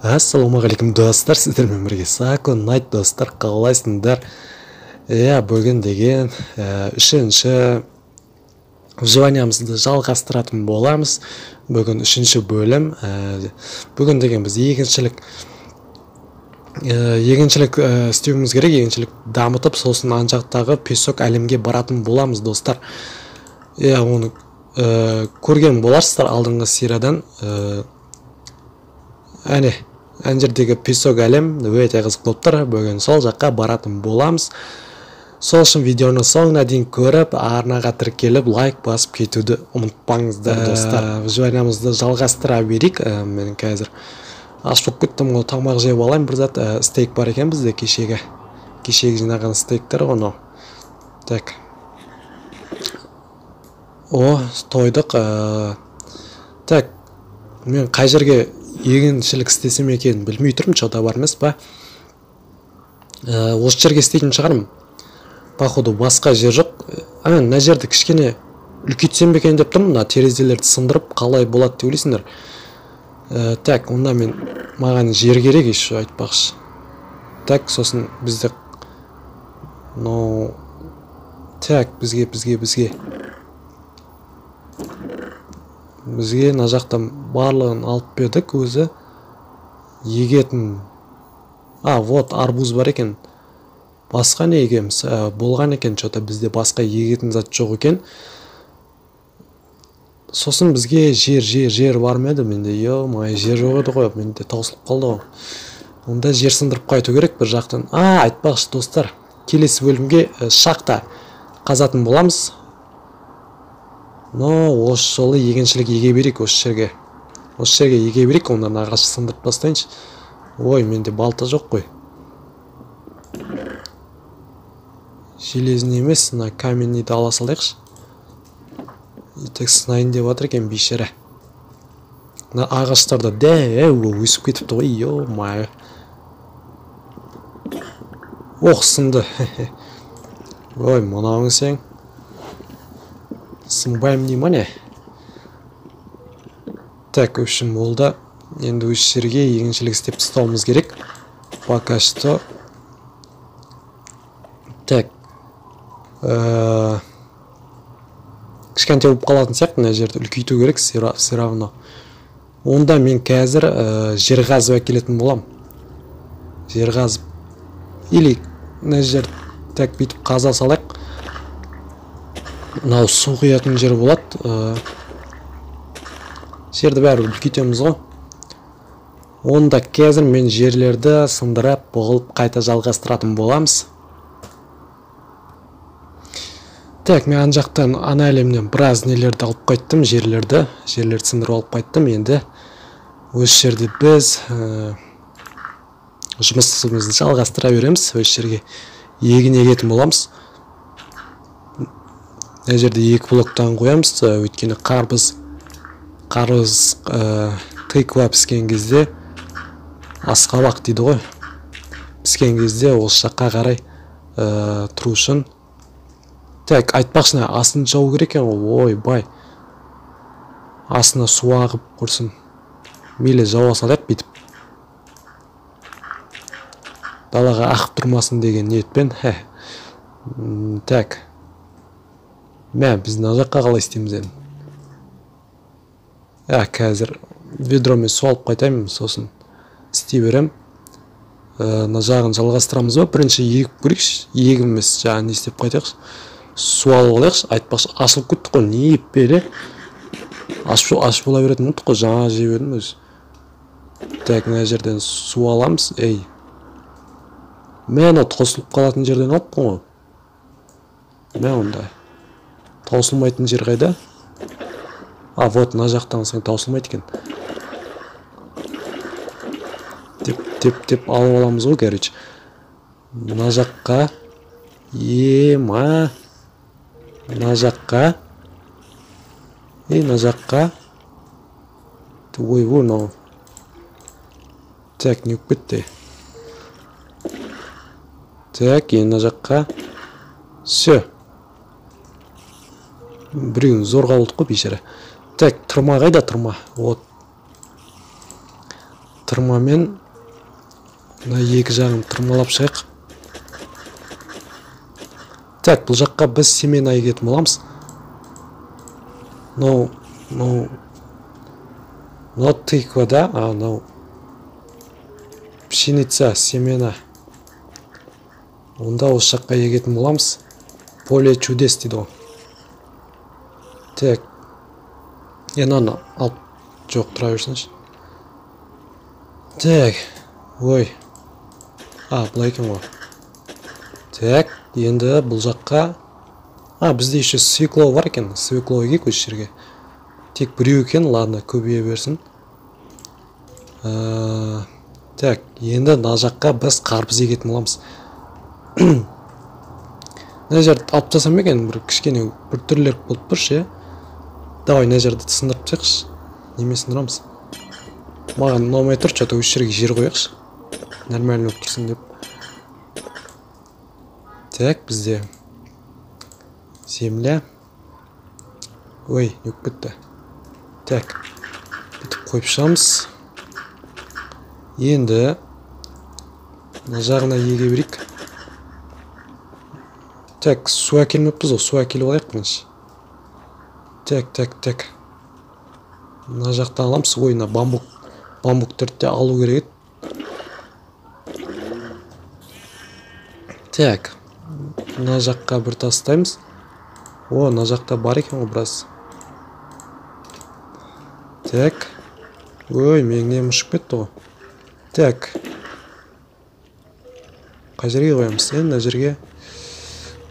Ассалаумағалейкум достар, сіздермен бірге Сако Найт. Достар, қалайсыңдар? Иә, бүгін деген үшінші выживаниямызды жалғастыратын боламыз. Бүгін үшінші бөлім. Бүгін деген біз егіншілік істеуіміз керек, егіншілік дамытып, сосын ан жақтағы песок әлемге баратын боламыз, достар. Иә, оны көрген боларсыздар алдыңғы сериядан. Әне, ан жердегі песок әлем өте қызық болып тұр. Бүгін сол жаққа баратын боламыз. Сол үшін видеоны соңына дейін көріп, арнаға тіркеліп, лайк басып кетуді ұмытпаңыздар, достар. Выживаниямызды жалғастыра берейік. Мен қазір аш болып кеттім ғой, тамақ жеп алайын бір зат. Стейк бар екен бізде, кешегі жинаған стейктер ғой мынау. Так. О, тойдық. Так, мен қай жерге егіншілік істесем екенін білмей тұрмын, что-то бар емес па? Осы жерге істейтін шығармын. Походу басқа жер жоқ. Мына жерді кішкене үлкейтсем бе екен деп тұрмын. Мына терезелерді сындырып қалай болады деп ойлайсыңдар? Так, онда мен маған жер керек еще айтпақшы. Так, сосын бізде ну так, бізге мына жақтан барлығын алып бердік өзі егетін. А, вот арбуз бар екен. Басқа не егеміз? Болған екен, что-то бізде басқа егетін зат жоқ екен. Сосын бізге жер бар ма еді менде? Ё-моё, жер жоқ еді ғой, менде таусылып қалды ғой. Онда жер сындырып қайту керек бір жақтан. А, айтпақшы достар, келесі бөлімге шахта қазатын боламыз. Но осы жолы егіншілік еге берейік осы жерге. Осы жерге еге берейік, ондан ағаш сындырып тастайыншы. Ой, менде балта жоқ қой. Железный емес, мына каменныйды ала салайықшы. Тек сынайын деп жатыр екен бейшара. Мына ағаштар да дәу өсіп кетіпті ғой, ё-моё. Ох, сынды. Ой, мынауың сен. Сынбаймын дей ма не? Так, в общем, болды. Енді осы жерге егіншілік істеп тастауымыз керек. Пока что. Так. Кішкентай болып қалатын сияқты, мына жерді үлкейту керек все равно. Онда мен қазір жер қазып әкелетін болам. Жер қазып. Или мына жер так бүйтіп қаза салайық. Мынау су құятын жер болады. Жерді бәрібір үлкейтеміз ғой. Онда қазір мен жерлерді сындырып, бұғылып қайта жалғастыратын боламыз. Так, мен ан жақтан, ана әлемнен біраз нелерді алып қайттым, жерлерді сындырып алып қайттым. Енді осы жерде біз жұмысымызды жалғастыра береміз. Осы жерге егін егетін боламыз. Мына жерде екі блоктан қоямыз, өйткені қарбыз тыква піскен кезде, асқабақ дейді ғой, піскен кезде осы жаққа қарай тұру үшін. Так, айтпақшы, астын жабу керек екен ғой. Ой, бай. Астына су ағып құрсын. Мейлі жауа салайық бүйтіп. Далаға ағып тұрмасын деген ниетпен. Так. Мә, біз мына жаққа қалай істейміз енді? Қазір ведромен су алып қайтаймын, сосын істей берем. Мына жағын жалғастырамыз ба? Бірінші егіп көрейікші. Егіп емес, жаңа не істеп қайтайықшы. Су алып алайықшы. Айтпақшы, ашылып кеттік қой, не еппелі. Аш бола беретін ұмыттық қой, жаңа жеп едім өзі. Так, мына жерден су аламыз. Ей. Мә, анау таусылып қалатын жерден алыппын ғой. Мә, онда. Таусылмайтын жер қайда? А, вот, мына жақтан алсаң таусылмайды екен. Деп алып аламыз ғой, короче. Мына жаққа. Ема. Мына жаққа. Ей, мына жаққа. Ой, мынау. Так, не болып кетті? Так, енді мына жаққа. Все. Біреуін зорға болдық қой, бейшара. Так, тырма қайда, тырма? Вот. Тырмамен мына екі жағын тырмалап шығайық. Так, бұл жаққа біз семена егетін боламыз. Мынау тыква да, мынау пшеница, семена. Онда осы жаққа егетін боламыз. Поле чудес дейді ғой. Так. Мынаны алып жоқ, тұра берсінші. Так. Ой. Былай екен ғой. Так, енді бұл жаққа бізде еще свекло бар екен. Свекло егейік осы жерге. Тек біреу екен, ладно, көбейе берсін. Так, енді мына жаққа біз қарбыз егетін боламыз. Мына жерді алып тастасам екен, бір кішкене бір түрлерік болып тұршы, иә. Давай мына жерді сындырып тастайықшы. Немен сындырамыз? Маған ұнамай тұр, что-то осы жерге жер қояйықшы. Нормально болып тұрсын деп. Так, бізде земля. Ой, не болып кетті. Так, бүйтіп қойып шығамыз. Енді мына жағына еге берейік. Так, су әкелмеппіз ғой, су әкеліп алайық бірінші. Так, так, так. Мына жақтан аламыз. Ой, мына бамбуктерді де алу керек еді. Так, мына жаққа бір тастаймыз. О, мына жақта бар екен ғой біраз. Так. Ой, менің нем ұшып кетті ғой. Так. Қай жерге қоямыз? Енді мына жерге.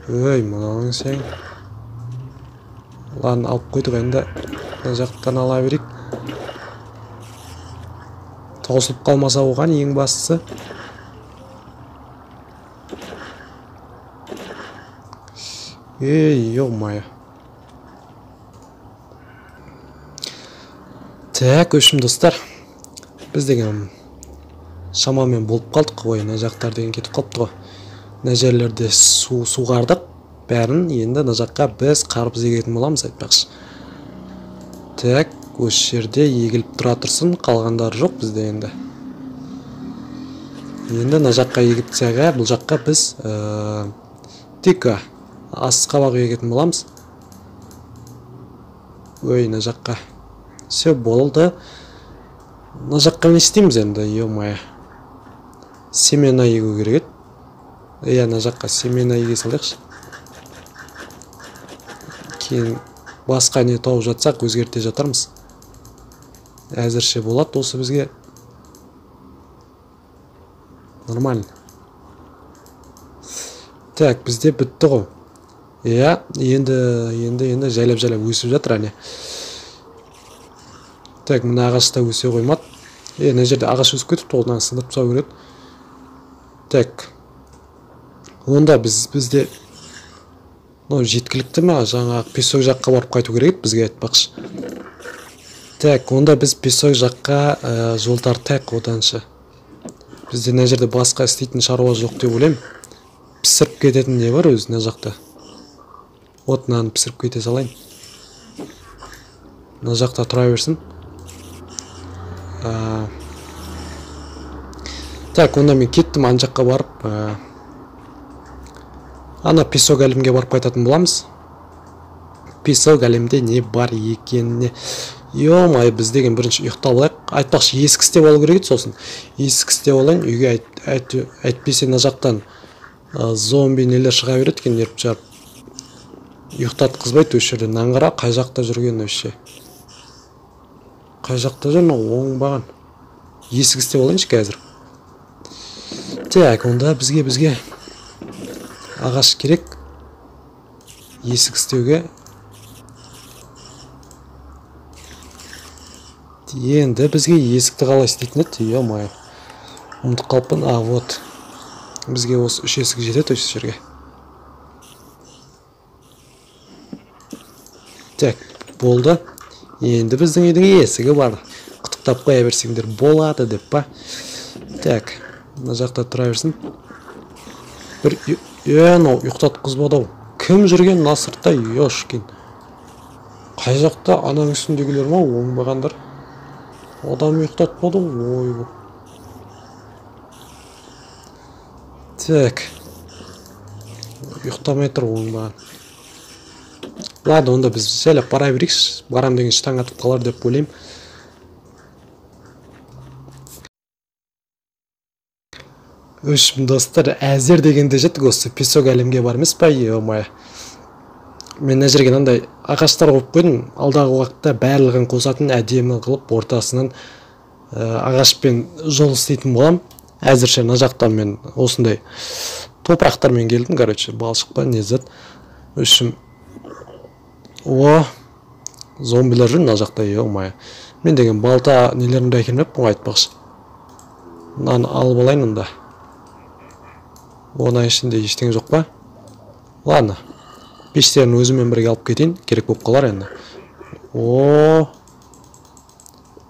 Ой, мынауың сен. Ладно, алып қойдық енді. Мына жақтан ала берейік. Таусылып қалмаса оған ең бастысы. Ей, ё-моё. Так, өшім достар. Біз деген шамамен болып қалдық. Ой, мына жақтар деген кетіп қалыпты ғой. Мына жерлерде суғардық бәрін. Енді мына жаққа біз қарбыз егетін боламыз айтпақшы. Так, осы жерде егіліп тұра тұрсын, қалғандары жоқ бізде енді. Енді мына жаққа егіп тастайық, бұл жаққа біз тика асқабақ егетін боламыз. Ой, мына жаққа. Все болды. Мына жаққа не істейміз енді, ё-моё. Семена егу керек еді. Иә, мына жаққа семена еге салайықшы. Кейін басқа не тауып жатсақ өзгерте жатармыз. Әзірше болады осы бізге. Нормально. Так, бізде бітті ғой. Иә, енді жайлап-жайлап өсіп жатыр әне. Так, мына ағаш та өсе қоймады. Мына жерде ағаш өсіп кетіпті, одан сындырып тастау керек. Так. Онда бізде мынау жеткілікті ме? Жаңағы песок жаққа барып қайту керек еді бізге айтпақшы. Так, онда біз песок жаққа жол тартайық оданшы. Бізде мына жерде басқа істейтін шаруа жоқ деп ойлаймын. Пісіріп кететін не бар өзі мына жақта? Вот мынаны пісіріп кете салайын. Мына жақта тұра берсін. Так, онда мен кеттім ана жаққа барып, ана песок әлемге барып қайтатын боламыз. Песок әлемде не бар екеніне. Ё-моё, біз деген бірінші ұйықтап алайық. Айтпақшы, есік істеп алу керек еді сосын. Есік істеп алайын, үйге әйтпесе мына жақтан зомби нелер шыға береді екен, неріп жарып. Ұйықтатқызбайды осы жерде. Мынаны қара, қай жақта жүрген вообще. Қай жақта жүр мынау оңбаған. Есік істеп алайыншы қазір. Так, онда бізге ағаш керек. Есік істеуге. Енді бізге есікті қалай істейтін еді? Ё-моё. Ұмытып қалыппын. Вот. Бізге осы үш есік жетеді осы жерге. Так, болды. Енді біздің үйдің есігі бар. Құттықтап қоя берсеңдер болады деп па. Так, мына жақта тұра берсін. Бір мынау ұйықтатқызбады ау. Кім жүрген мына сыртта? Ёшкин. Қай жақта? Ананың үстіндегілер ма? Оңбағандар. Адам ұйықтатпады ғой. Ой. Так. Ұйықтамай тұр оңбаған. Ладно, онда біз жайлап бара берейікші. Барам дегенше таң атып қалар деп ойлаймын. Өшім достар, әзер дегенде жеттік осы песок әлемге бар емес па, е-мое. Мен мына жерге мынандай ағаштар қойып қойдым. Алдағы уақытта барлығын қосатын әдемі қылып ортасынан ағашпен жол істейтін болам. Әзірше мына жақтан мен осындай топырақтармен келдім, короче, балшық па не зат. Өшім. О, зомбилер жүр мына жақта, е-мое. Мен деген балта нелерімді әкелмеппін ғой айтпақшы. Мынаны алып алайын онда. Оның ішінде ештеңе жоқ па? Ладно. Пештерін өзіммен бірге алып кетейін, керек болып қалар енді. О,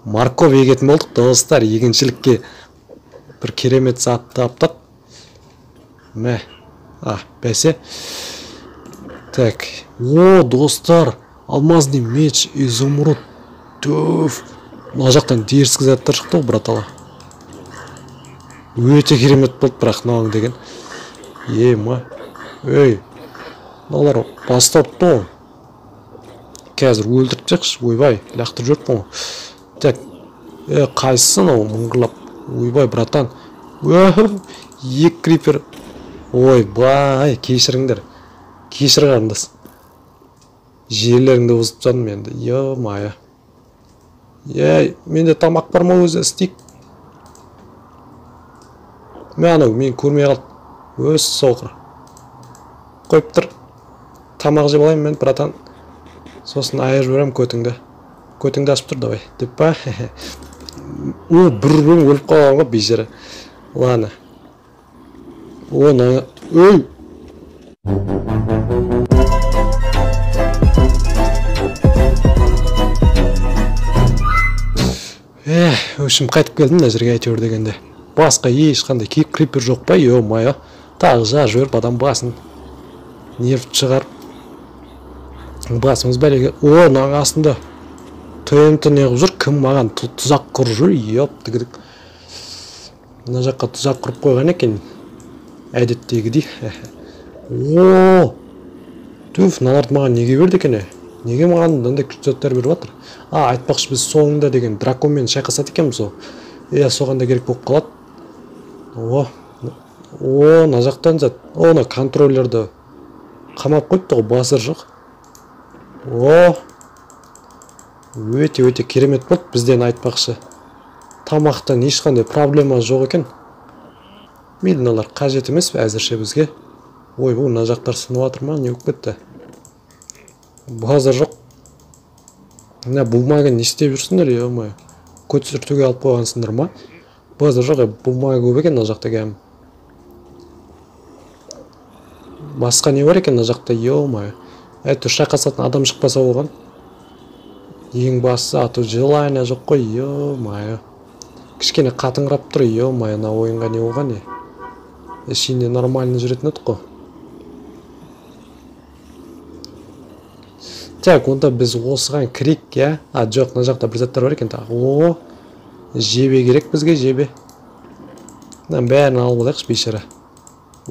морковь егетін болдық достар, егіншілікке бір керемет зат таптық. Мә, бәсе. Так, о, достар, алмазный меч, изумруд. Түф. Мына жақтан дерзкий заттар шықты ғой, братала. Өте керемет болды, бірақ мынауың деген. Ема, ей, мыналар бастапты ғой. Қазір өлтіріп тастайықшы, ойбай, лақтырып жіберіппін ғой. Так, қайсысы мынау мыңғырлап? Ойбай, братан. Екі крипер. Ойбай, кешіріңдер. Кешір қарындас. Жерлеріңді бұзып тастадым енді. Е-мое. Ей, менде тамақ бар ма өзі, істейік. Мә, анау мен көрмей қалды. Өз соқыр. Қойып тұр. Тамақ жеп алайын мен, братан. Сосын айырып жіберемін көтіңді. Көтіңді ашып тұр, давай. Деп па? О, бір бөлім өліп қалған ғой, бейшара. Ладно. О, мына. Ой! Өшім қайтып келдім мына жерге әйтеуір дегенде. Басқа ешқандай крипер жоқ па, е-мое. Тағы жарып жіберіп адам басын нерв шығарып. Басымыз бәлеге. О, мынаның астында ТНТ неғып жүр? Кім маған тұзақ құрып жүр? Еп, дігдік. Мына жаққа тұзақ құрып қойған екен. Әдеттегідей. О! Түф, мыналарды маған неге берді екен? Неге маған мынандай күшті заттар беріп жатыр? А, айтпақшы, біз соңында деген драконмен шайқасады екенбіз ғой. Иә, соған да керек болып қалады. О, о, мына жақтан зат. О, мына контроллерді қамап қойыпты ғой, басыр жоқ. О, өте-өте керемет болды бізден айтпақшы. Тамақтан ешқандай проблема жоқ екен. Мейлі, мыналар қажет емес әзірше бізге. Ой, бұл мына жақтар сынып жатыр ма? Не болып кетті? Базар жоқ. Мына бумага не істеп жүрсіңдер, е-мое? Көтсүртуге алып қойғансыңдар ма? Базар жоқ, бумага көп екен мына жақта кәдімгі. Басқа не бар екен мына жақта, е-мое? Әйтеуір шайқасатын адам шықпаса болған. Ең бастысы, а то желание жоқ қой, е-мое. Кішкене қатыңырап тұр, е-мое, мына ойынға не болған не? Ішінде нормально жүретін едік қой. Так, онда біз осыған кірейік, иә? А, жоқ, мына жақта бір заттар бар екен тағы. О, жебе керек бізге, жебе. Мынаның бәрін алып алайықшы, бейшара.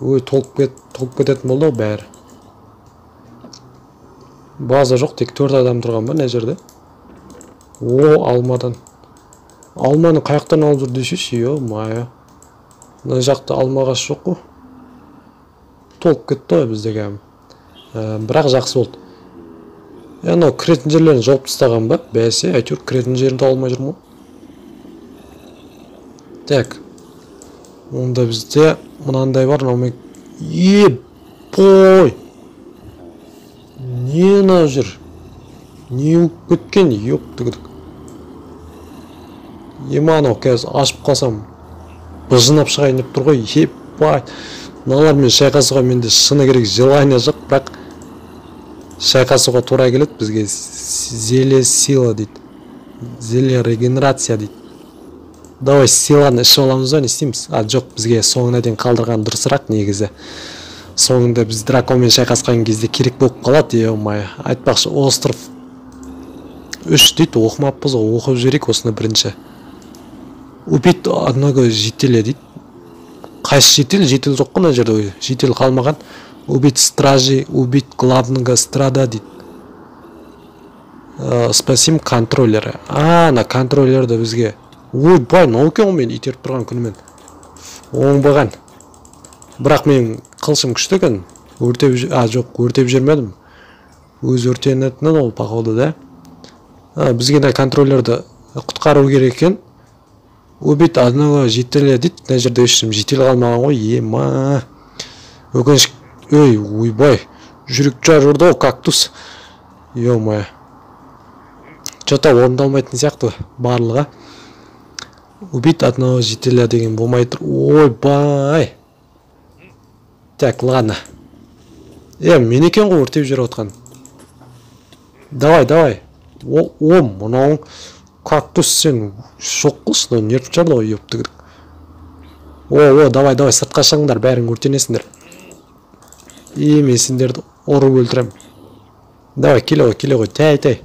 Ой, толып кететін болды ғой бәрі. База жоқ, тек 4 адам тұрған ба мына жерде? О, алмадан. Алманы қаяқтан алып жүр десейші, е-мое. Мына жақта алма ағашы жоқ қой. Толып кетті ғой бізде кәдімгі. Бірақ жақсы болды. Анау кіретін жерлерін жауып тастаған ба? Бәсе, әйтеуір кіретін жерін таба алмай жүрмін ғой. Так. Онда бізде мынандай бар, мынау ебой! Не мына жер? Не болып кеткен? Ёптігдік. Ема, анау қазір ашып қалсам быжынап шығайын деп тұр ғой. Ебай! Мыналармен шайқасуға менде шыны керек желание жоқ, бірақ шайқасуға тура келеді бізге. Зелье сила дейді. Зелье регенерация дейді. Давай силаны ішіп аламыз ба, не істейміз? А, жоқ, бізге соңына дейін қалдырған дұрысырақ негізі. Соңында біз драконмен шайқасқан кезде керек болып қалады, е-мое. Айтпақшы, остров 3 дейді, оқымаппыз ғой, оқып жіберейік осыны бірінші. Убить одного жителя дейді. Қайсы житель? Житель жоқ қой мына жерде. Житель қалмаған. Убить стражи, убить главного страда дейді. Спасим контроллера. Ана контроллерді бізге. Ойбай, мынау екен ғой мен итеріп тұрған күнімен. Оңбаған. Бірақ менің қылышым күшті екен. Өртеп, жоқ, өртеп жібермедім. Өз өртенетін ол походу да. Бізге мына контроллерді құтқару керек екен. Убить одного жителя дейді. Мына жерде ешкім житель қалмаған ғой. Ема. Өкініш. Ей, ойбай. Жүрек жарып жүрді ғой кактус. Ё-моё. Что-то орындалмайтын сияқты барлығы. Убить одного жителя деген болмай тұр. Ойбай. Так, ладно. Мен екен ғой өртеп жүріп отқан. Давай, давай. О, мынауың кактус сен шоқ қылшы, нерв жарды ғой, ёпты. О, давай, давай, сыртқа шығыңдар, бәрің өртенесіңдер. Мен сендерді ұрып өлтірем. Давай, келе ғой, келе ғой, тәй, тәй.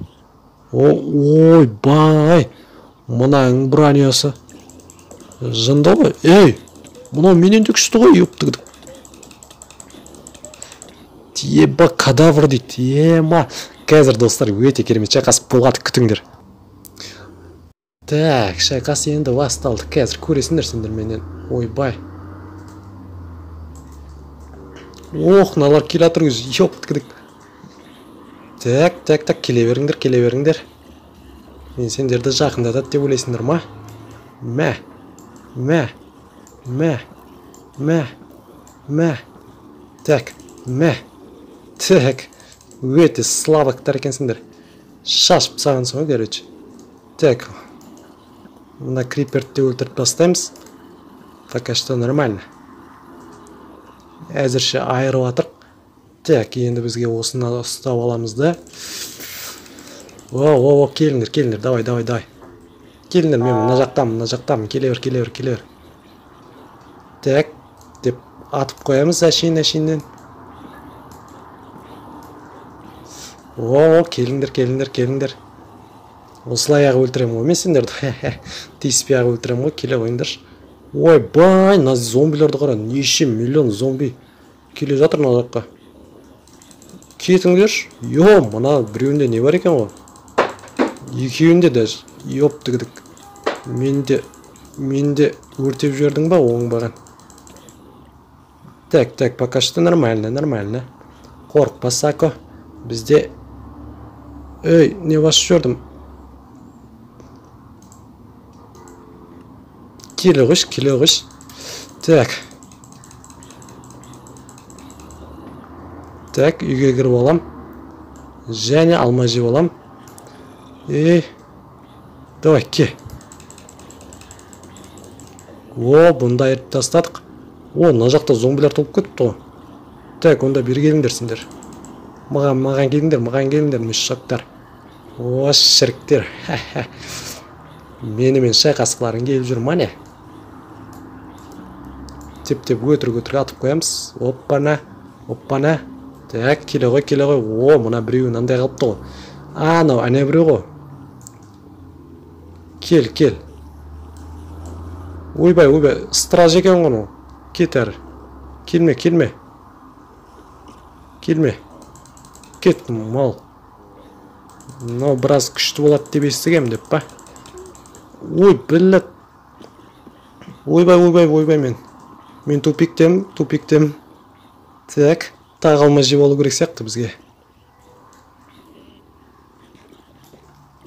Ойбай, мынаның бронёсы жынды ғой. Ей, мынау менен де күшті ғой, ёпты. Еба, кадавр дейді. Ема, қазір достар өте керемет шайқас болады, күтіңдер. Так, шайқас енді басталды. Қазір көресіңдер сендер менен. Ойбай. Ох, мыналар келе жатыр өзі. Ёпты. Так, так, так, келе беріңдер, келе беріңдер. Мен сендерді жақындатады деп ойлайсыңдар ма? Мә, мә, мә, мә, мә. Так, мә. Так, өте слабактар екенсіңдер. Шашып тастағансың ғой, короче. Так, мына криперді де өлтіріп тастаймыз. Пока что нормально. Әзірше айырып жатырық. Так, енді бізге осыны ұстап аламыз да. О, келіңдер, келіңдер, давай, давай, давай. Келіңдер, мен мына жақтамын, мына жақтамын, келе бер, келе бер, келе бер. Так, деп атып қоямыз әшейін, әшейіннен. О, келіңдер, келіңдер, келіңдер. Осылай ақ өлтіремін ғой мен сендерді. Тиіспей ақ өлтіремін ғой, келе қойыңдаршы. Ойбай, мына зомбилерді қара, неше миллион зомби келе жатыр мына жаққа. Кетіңдерші. Йо, мына біреуінде не бар екен ғой? Екеуінде даже. Ёптігдік. Менде өртеп жібердің ба, оңбаған. Так, так, пока что нормально, нормально. Қорықпа, Сако. Бізде... Ей, не басып жібердім? Келе қойшы, келе қойшы. Так. Так, үйге кіріп алам. Және алма жеп алам. Ей, давай, ке. О, бұнда айырып тастадық. О, мына жақта зомбилер толып кетіпті ғой. Так, онда бері келіңдер сендер. Маған келіңдер, маған келіңдер, мешоктар. О, шіріктер. Менімен шайқасқыларың келіп жүр ма не? Теп-теп өтірік-өтірік атып қоямыз. Оппана, оппана. Так, келе ғой, келе ғой. О, мына біреуі мынандай қалыпты ғой. Анау, әне біреу ғой. Кел, кел. Ойбай, ойбай, страж екен ғой мынау. Кет әрі. Келме, келме. Келме. Кет, мал. Мынау біраз күшті болады деп естігем деп па? Ой, білет. Ойбай, ойбай, ойбай мен. Мен тупиктем, тупиктем. Так, тағы алма жеп алу керек сияқты бізге.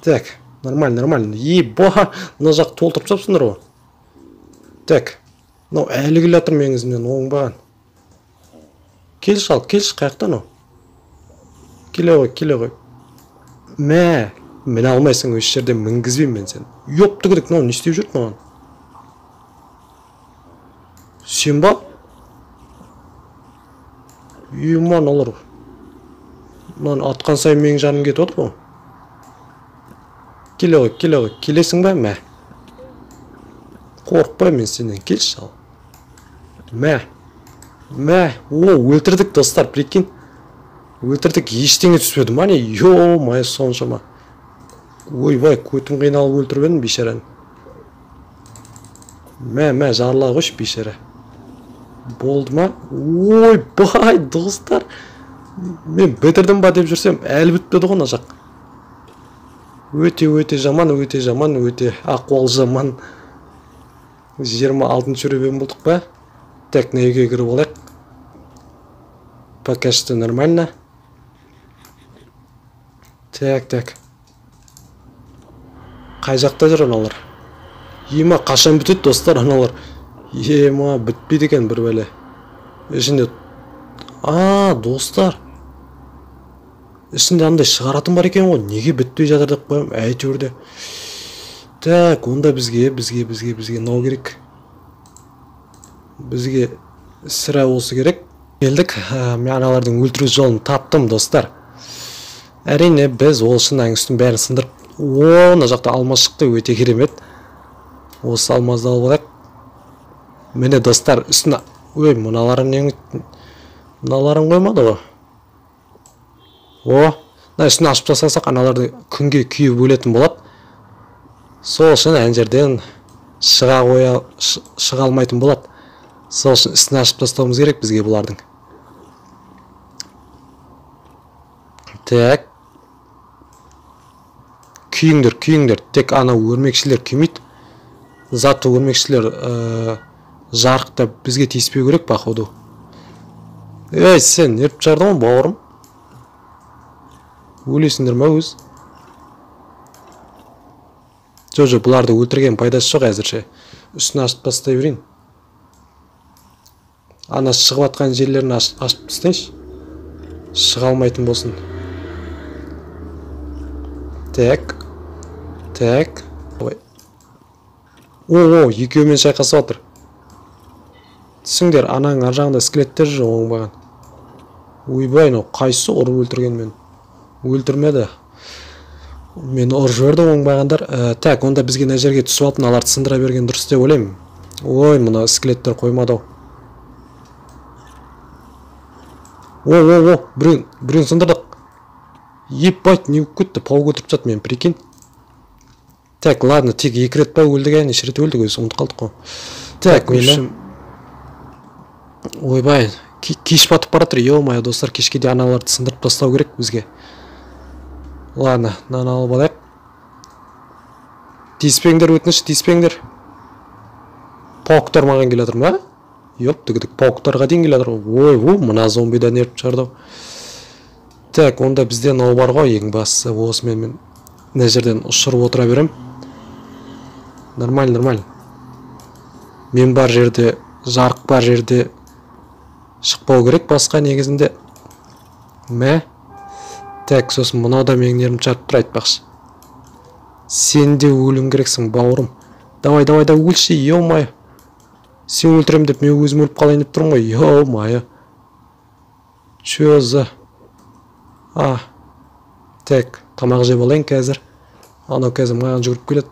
Так, нормально, нормально. Еба, мына жақ толтырып тастапсыңдар ғой. Так, мынау әлі келе жатыр менің ізімнен, оңбаған. Келші ал, келші, қаяқта анау? Келе ғой, келе ғой. Мә, міне алмайсың, осы жерде мінгізбеймін мен сені. Ёпты керек, мынау не істеп жүр маған? Сен ба? Иман алар. Мынаны атқан сайын менің жаным кетіп отыр ғой. Келе ғой, келе ғой. Келесің ба? Мә. Қорықпай мен сенен, келші ал. Мә. Мә. О, өлтірдік достар, прикинь. Өлтірдік, ештеңе түспеді ма не? Ё-моё, соншама. Ойбай, көтім қиналып өлтіріп едім бейшараны. Мә, мә, жарыла қойшы бейшара. Болды ма? Ойбай, достар. Мен бітірдім ба деп жүрсем, әлі бітпеді ғой мына жақ. Өте жаман, өте жаман, өте ахуал жаман. 26-шы уровень болдық па? Так, мына үйге кіріп алайық. Пока что нормально. Так, так. Қай жақта жүр аналар? Ема, қашан бітеді, достар, аналар? Ема, бітпейді екен бір бәле. Ішінде... А, достар. Ішінде андай шығаратын бар екен ғой. Неге бітпей жатыр деп қоямын, әйтеуір де. Так, онда бізге мынау керек. Бізге сірә осы керек. Келдік, мен аналардың өлтіру жолын таптым, достар. Әрине, біз ол үшін аның үстін бәрін сындырып, о, мына жақта алмаз шықты, өте керемет. Осы алмазды алып алайық. Міне, достар, үстіне, ой, мыналарын қоймады ғой. О, мына үстін ашып тастасақ, аналарды күнге күйіп өлетін болады. Сол үшін ән жерден шыға алмайтын болады. Сол үшін үстін ашып тастауымыз керек бізге бұлардың. Так. Күйіңдер, күйіңдер. Тек ана өрмекшілер күймейді. Заты өрмекшілер жарықта бізге тиіспеу керек, походу. Ей, сен еріп жардың ғой, бауырым. Өлесіңдер ма өз? Жоқ, бұларды өлтірген пайдасы жоқ әзірше. Үстін ашып тастай берейін. Ана шығып атқан жерлерін ашып тастайыншы. Шыға алмайтын болсын. Так. Так. Ой. О, екеуімен шайқасып жатыр. Түсіңдер, ананың ар жағында скелеттер жүр оңбаған. Ойбай, мынау қайсысы ұрып өлтірген мен? Өлтірмеді. Мені ұрып жіберді оңбағандар. Так, онда бізге мына жерге түсіп алып, мыналарды сындыра берген дұрыс деп ойлаймын. Ой, мына скелеттер қоймады ау. О, біреуін сындырдық. Ебать, не болып кетті? Паук өлтіріп тастады мені, прикинь. Так, ладно, тек екі рет па өлдік, ә, неше рет өлдік өзі, ұмытып қалдық қой. Так, мейлі. Ойбай, кеш батып бара жатыр, ё-моё, достар, кешке де аналарды сындырып тастау керек бізге. Ладно, мынаны алып алайық. Тиіспеңдер, өтініш, тиіспеңдер. Пауктар маған келе жатыр ма? Ёп, тігідік, пауктарға дейін келе жатыр. Ой, о, мына зомбидан еріп шығарды. Так, онда бізде мынау бар ғой, ең бастысы, осымен мен мына жерден ұшырып отыра берем. Нормально, нормально. Мен бар жерде, жарық бар жерде шықпау керек басқа негізінде. Мә. Так, сосын мынау да менің нервім шарпып тұр айтпақшы. Сен де өлуің керексің, бауырым. Давай, давай, да өлші, ё-моё. Сен өлтірем деп мен өзім өліп қалайын деп тұрмын ғой, ё-моё. Чё за... А, так, тамақ жеп алайын қазір. Анау қазір маған жүгіріп келеді.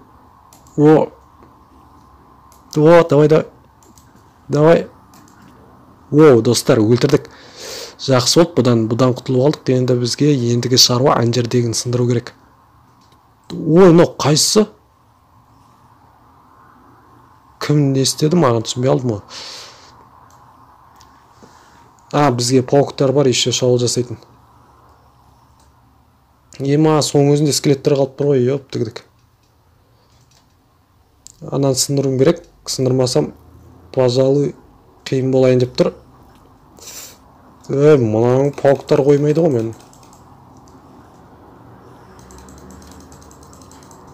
О, о, давай, давай. Давай. О, достар, өлтірдік. Жақсы болды, бұдан құтылып алдық. Енді бізге ендігі шаруа ана жердегіні сындыру керек. Ой, мынау қайсысы? Кім не істеді, маған түсінбей алдым ғой. А, бізге пауктар бар, еще шабуыл жасайтын. Ема, соның өзінде скелеттер қалып тұр ғой, ёп, тігдік. Ананы сындыруым керек, сындырмасам, пожалуй, қиын болайын деп тұр. Мынаның пауктар қоймайды ғой мен.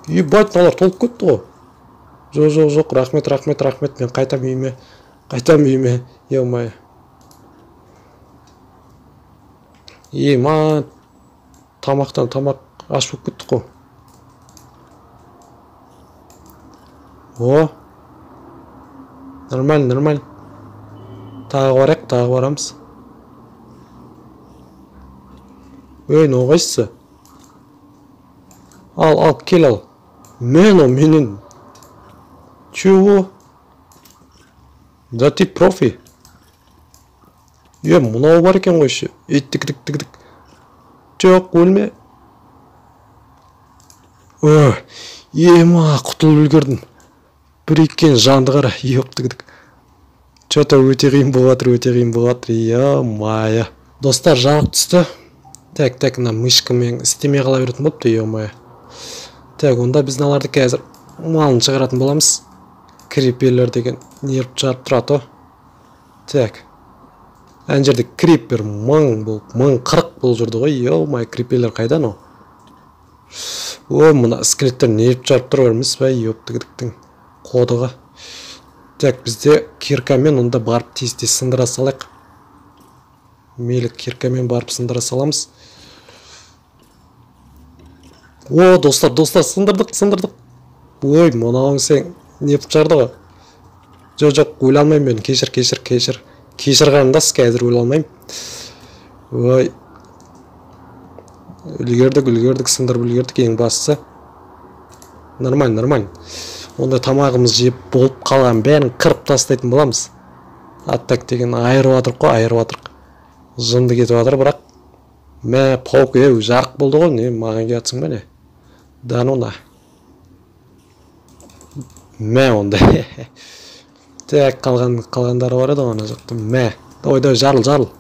Ебать, мыналар толып кетті ғой. Жоқ, жоқ, жоқ, рахмет, рахмет, рахмет, мен қайтам үйіме, қайтам үйіме, ё-моё. Ема, тамақтан тамақ аш болып кеттік қой. О, нормально, нормально. Тағы барайық, тағы барамыз. Ей, мынау қайсысы? Ал, ал, кел, ал. Мен, о, менен. Чего? Да ты профи. Е, мынау бар екен ғой еще. Ей, тік, тік, тік, тік. Жоқ, өлме. Ой, ема, құтылып үлгердім. Бір екен жанды қара, еп, тік, тік. Че-то өте қиын болып жатыр, өте қиын болып жатыр. Е-мое. Достар, жарық түсті. Так, так, мына мышкамен істемей қала беретін болыпты, е-мое. Так, онда біз мыналарды қазір малын шығаратын боламыз. Криперлер деген нерв жарып тұрады. Так. Ана жерде крипер 1000 болып, 1040 болып жүрді ғой. Е-мое, криперлер қайда анау? О, мына скелеттер нерв жарып тұр емес пе? Ептігдіктің қодығы. Так, бізде киркамен онда барып тез-тез сындыра салайық. Мейлі, киркамен барып сындыра саламыз. О, достар, достар, сындырдық, сындырдық. Ой, мынауың сен нерв жарды ғой. Жоқ, жоқ, өле алмаймын мен. Кешір, кешір, кешір. Кешір қарындас, қазір өле алмаймын. Ой. Үлгердік, үлгердік, сындырып үлгердік, ең бастысы. Нормально, нормально. Онда тамағымыз жеп болып қалған бәрін қырып тастайтын боламыз. Аттак деген айырып жатырық қой, айырып жатырық. Жынды кетіп жатыр, бірақ. Мә, паук, жарық болды ғой, не, маған келатсың ба не? Да ну на. Мә онда. Так, қалғандары бар еді ғой ана жақта. Мә, давай, давай, жарыл, жарыл.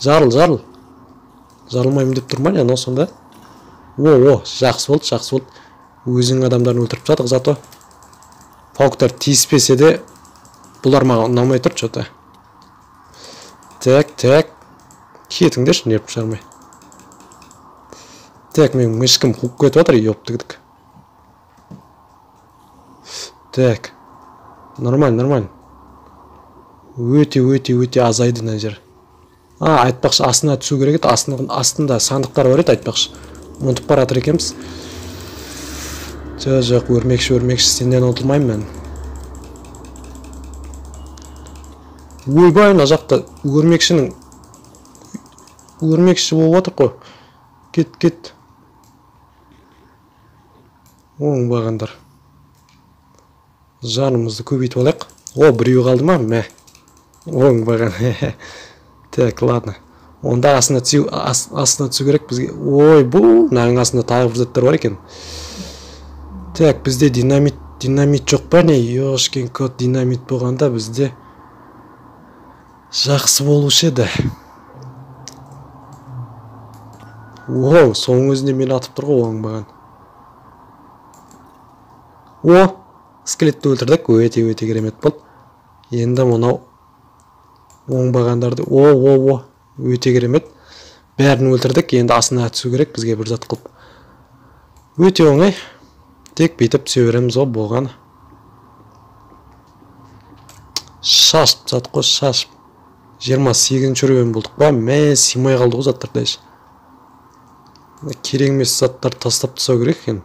Жарыл, жарыл. Жарылмаймын деп тұр ма не, анау сонда? О, о, жақсы болды, жақсы болды. Өзінің адамдарын өлтіріп тастадық зато. Пауктар тиіспесе де, бұлар маған ұнамай тұр че-то. Так, так. Кетіңдерші, нерв жармай. Так, менің мышкам қуып кетіп жатыр, ептігдік. Так. Нормально, нормально. Өте, өте, өте азайды мына жер. А, айтпақшы, астына түсу керек еді. Астында сандықтар бар еді, айтпақшы. Ұмытып бара жатыр екенбіз. Жоқ, жоқ, өрмекші, өрмекші, сенден ұтылмаймын мен. Ойбай, мына жақта өрмекшінің өрмекші болып жатыр қой. Кет, кет. Оңбағандар. Жанымызды көбейтіп алайық. О, біреу қалды ма? Мә. Оңбаған. Так, ладно. Онда астына түсу керек бізге. Ой, бұл мынаның астында тағы бір заттар бар екен. Так, бізде динамит жоқ па не? Ёшкин кот, динамит болғанда бізде жақсы болушы еді. Оу, соның өзінде мені атып тұр ғой оңбаған. О, скелетті өлтірдік, өте өте керемет болды. Енді мынау оңбағандарды, о, о, о, өте керемет. Бәрін өлтірдік, енді астына түсу керек бізге бір зат қылып. Өте оңай. Тек бүйтіп түсе береміз ғой, болғаны. Шашып зат қой, шашып. 28-ші уровень болдық па? Мә, сыймай қалды ғой заттар дәш. Керек емес заттарды тастап тастау керек екен.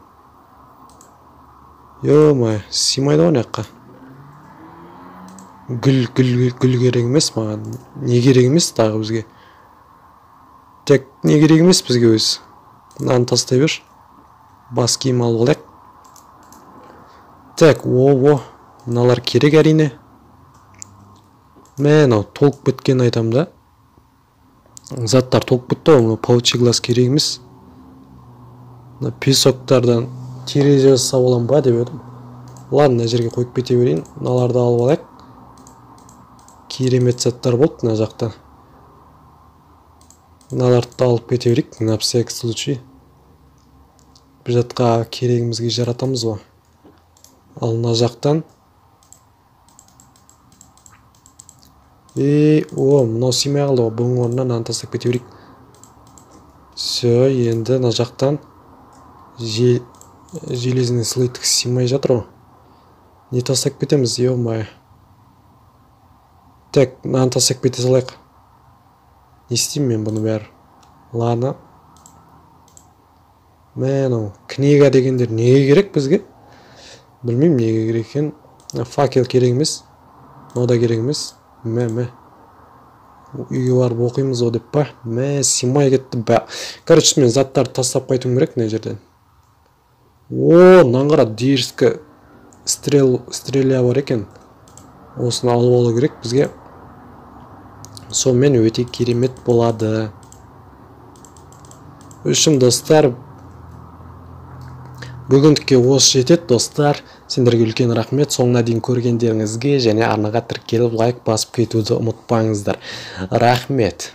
Ё-моё, сыймайды ғой мына жаққа. Гүл, гүл, гүл керек емес маған. Не керек емес тағы бізге. Тек не керек емес бізге өзі. Мынаны тастай бер. Бас киім алып алайық. Так, о, о, мыналар керек әрине. Мә, мынау толып кеткен айтам да. Заттар толып кетті ғой, мынау паучий глаз керек емес. Мына песоктардан терезе жасап аламын ба деп едім. Ладно, мына жерге қойып кете берейін. Мыналарды алып алайық. Керемет заттар болды мына жақта. Мыналарды да алып кете берейік, на всякий случай. Бір затқа керегімізге жаратамыз ғой. Ал мына жақтан о, мынау сыймай қалды ғой, бұның орнына мынаны тастап кете берейік. Все, енді мына жақтан железный слиток сыймай жатыр ғой. Не тастап кетеміз, ё-моё. Так, мынаны тастап кете салайық. Не істеймін мен бұны бәрі? Ладно. Мә, мынау книга дегендер неге керек бізге? Білмеймін неге керек екен. Факел керек емес. Мынау да керек емес. Мә, мә. Үйге барып оқимыз ғой деп па? Мә, сыймай кетті бә. Короче, мен заттарды тастап қайтуым керек мына жерден. О, мынаны қара, дерзкий стреля бар екен. Осыны алып алу керек бізге. Сонымен өте керемет болады. Үшін достар, бүгіндікке осы жетеді достар. Сендерге үлкен рахмет соңына дейін көргендеріңізге, және арнаға тіркеліп, лайк басып кетуді ұмытпаңыздар. Рахмет.